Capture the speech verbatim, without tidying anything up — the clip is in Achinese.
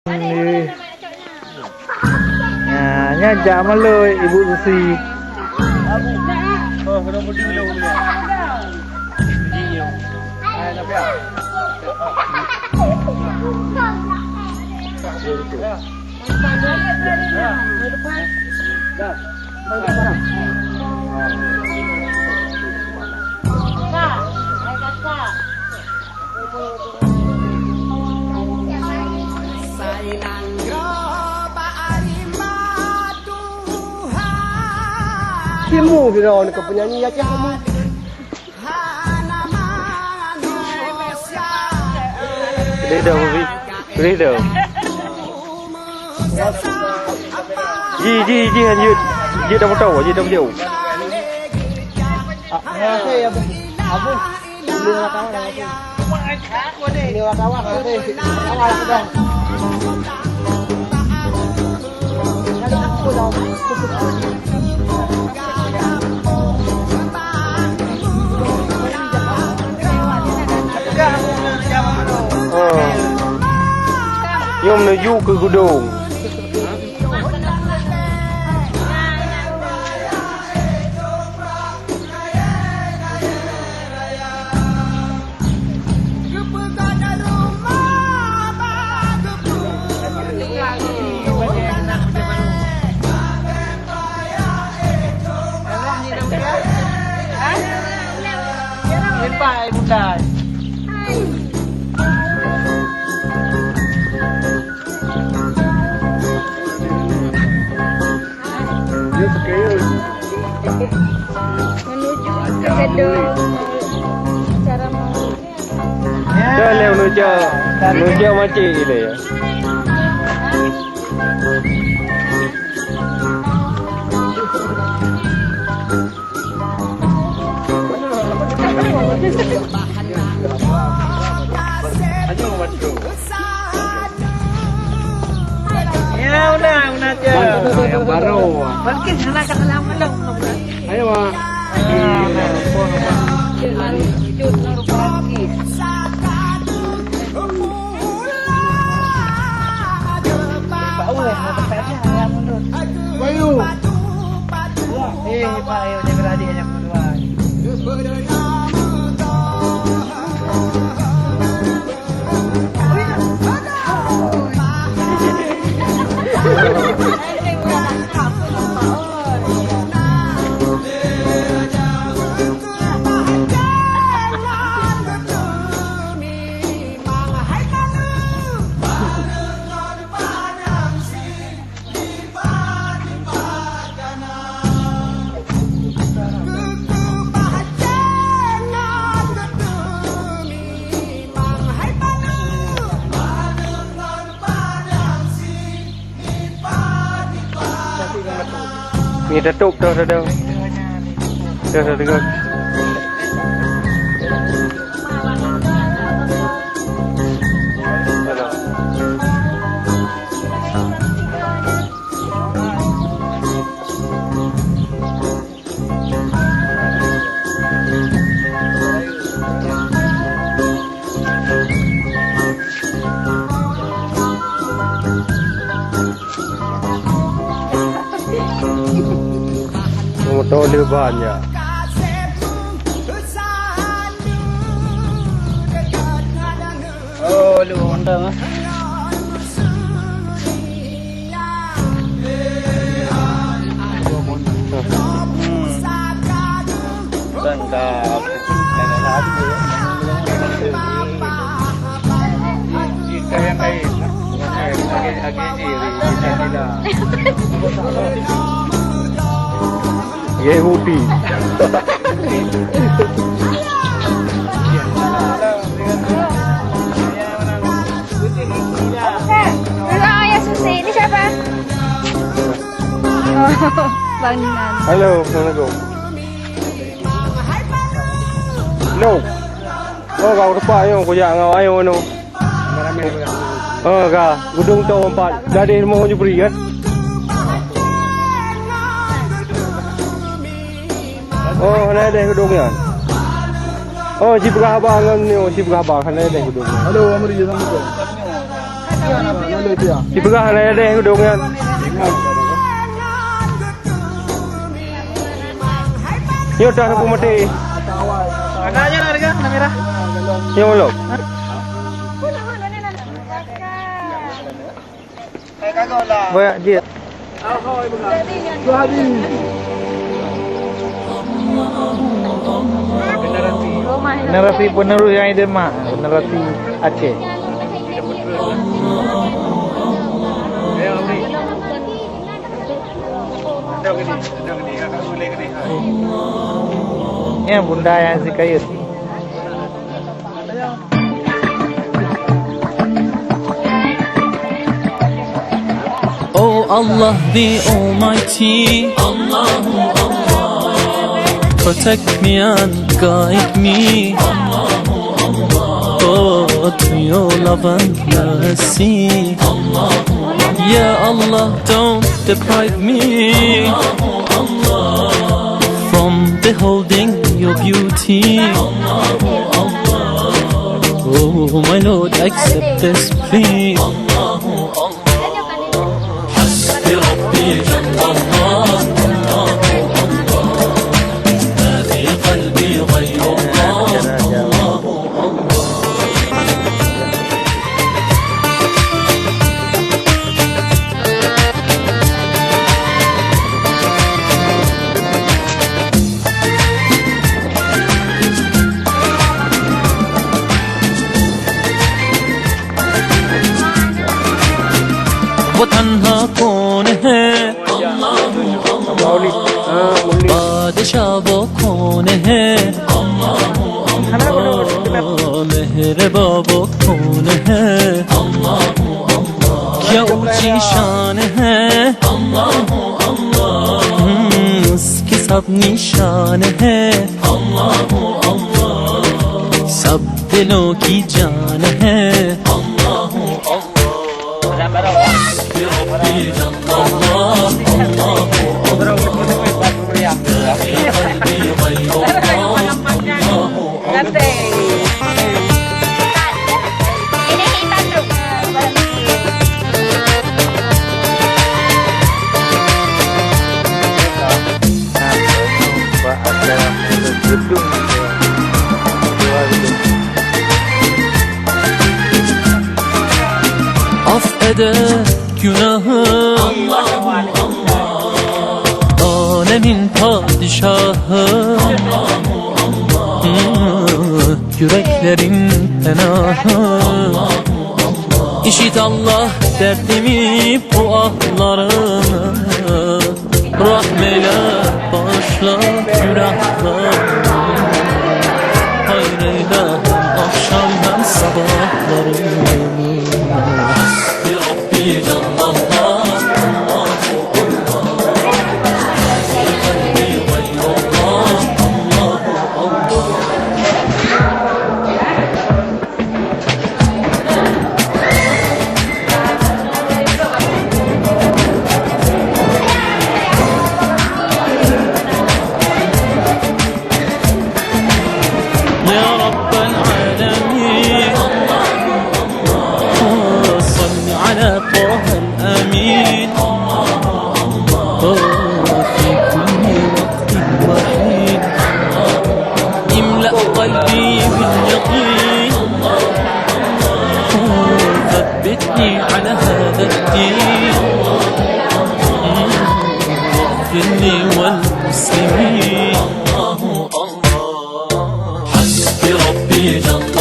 Ni. Nah, nyan jak malui Ibu Susi. Timu Firaun keu penyanyi Aceh kamu. Boleh dah, Bobi. Boleh dah. Ji, ji, ji, han jeuet. Jeuet dah foto, jeuet dah video. Ah, ya, saya, Abu. Abu. Ini wartawan, Abu. Ini wartawan, Abu. Wartawan, Abu. Oh. Nyoe menuju keu Geudong. Menuju ke gedung cara mau. Dah leh menuju, menuju macam ni ya. Ya, una, una je. Yang baru. Mungkin salah kat dalam belum. Ayo, Mak. Bayu. Eh, Pak, ayo, jaga adik yang kedua. Ngieng tatôp dah, dah, dah. Dah, dah, dah. Moto lé banyak. Oh, lu montang ah. Hmm. Kan ka aku. Jika yang lain, lagi, lagi, lagi, lagi, lagi. Yehudi. Halo, Bang Dinan. Halo, assalamualaikum. Halo. Oh, kau depan ayo, kau jak ngau ayo no. Oh, ka. Gedung tu empat. Gadis mau Jupri kan? Oh, hana deh gedung nyan. Oh, ci peugah haba ngon nyoe, ci peugah haba, hana deh gedung nyan. Halo, Amri, assalamualaikum. Dipeugah hana adéh udong nyan. Nyoe dah lampu maté. Ada aja lah harga, warna merah. Nyoe lom. Banyak jeuet. Generasi penerus nyang idemak, generasi Aceh. Ya, bunda nyang sikayut. Oh Allah the Almighty, protect me and guide me. Oh, to your love and mercy. Ya Allah, don't deprive me from beholding your beauty. Oh my Lord, accept this plea. حسبي ربي جل الله، ما في قلبي غير الله. वो तन्हा कौन है? बादशाह वो कौन है? मेहरबा वो कौन है? क्या ऊंची शान है? हम्म, उसके सब निशान है। सब दिलों की जान है। Af ede günahım, alemin padişahı, hmm, yüreklerin penahı. İşit Allah derdimi, bu ahlarımı. Rahmeyle bağışla günahlarımı. Hayreyle hem akşam hem sabahlarımı. Ya Rabbi, ya Allah. يا رب العالمين، صل على طه الأمين. في كل وقت وحين. املأ قلبي باليقين. ثبتني على هذا الدين. اغفر لي وللمسلمين. حسبي ربي جل